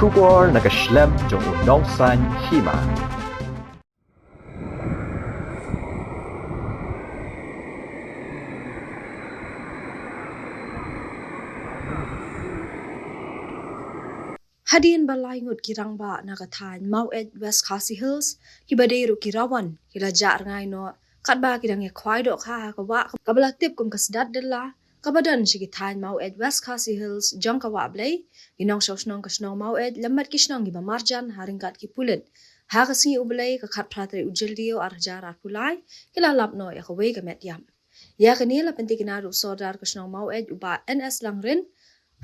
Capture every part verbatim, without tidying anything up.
Khubor na ka shlem jong u nongsan hima. Hadien ba lai ngut ki rangbah na ka thaiñ Maweit, West Khasi Hills, kiba dei ruh ki rawan, ki la jah rngai noh katba ki dang ïa khwai dohkha ha ka wah kaba la tip kum ka Sdat Dylla, kaba don sha ki thaiñ Maweit, West Khasi Hills jong ka Wah Blei, ki nongshong shnong ka shnong Maweit lem bad ki shnong kiba marjan ha ryngkat ki pulit, ha ka sngi U Blei ka khatphra tarik u Jylliew ar hajar arphew lai, ki la lap noh ïa kawei ka met ïap. Ïa kane la pyntikna da u Sordar ka shnong Maweit, u Bah N S Langrin,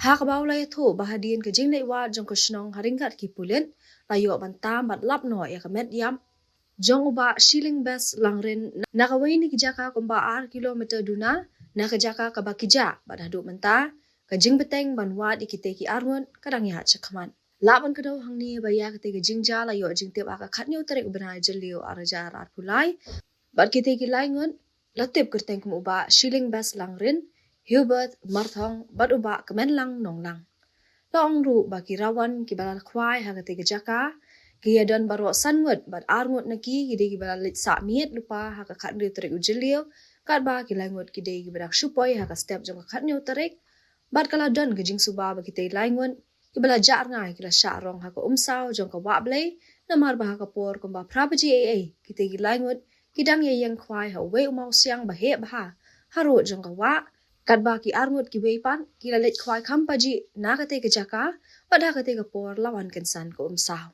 ha kaba u la ïathuh ba hadien ka jingleit wad jong ka shnong ha ryngkat ki pulit, la ïoh ban tam bad lap noh ïa ka met ïap jong u Bah Shilling Best Langrin na kawei na ki jaka kumba ar kilometer duna na ka jaka kaba ki jah, bad haduh mynta ka jingbteng ban wad ïa kitei ki arngut ka dang ïaid shakhmat. Lah ban kdew hangne ba ïa katei ka jingjia la ïoh jingtip ha ka khathynñiew tarik u bnai Jylliew ar hajar arphew lai, bad kitei ki lai ngut la tip kyrteng kum u Bah Shilling Best Langrin, Hubert Marthong bad u Bah Kmenlang Nonglang. La ong ruh ba ki rawan kiba la khwai ha katei ka jaka ki ïa don baroh san ngut, bad ar ngut na ki ki dei kiba la leit sah miet lypa ha ka khathynriew tarik u Jylliew, katba ki lai ngut ki dei kiba dang shu poi ha ka step jong ka khathynñiew tarik, bad ka la don ka jingsuba ba kitei lai ngut kiba la jah rngai ki la shah rong ha ka umsaw jong ka Wah Blei, namar ba ha ka por kumba phra baje eiei kitei ki lai ngut ki dang ïa ïeng khwai ha uwei u mawsiang ba heh bha harud jong ka wah, katba ki ar ngut kiwei pat ki la leit khwai kham pajih na katei ka jaka, bad ha katei ka por la wan kynsan ka umsaw.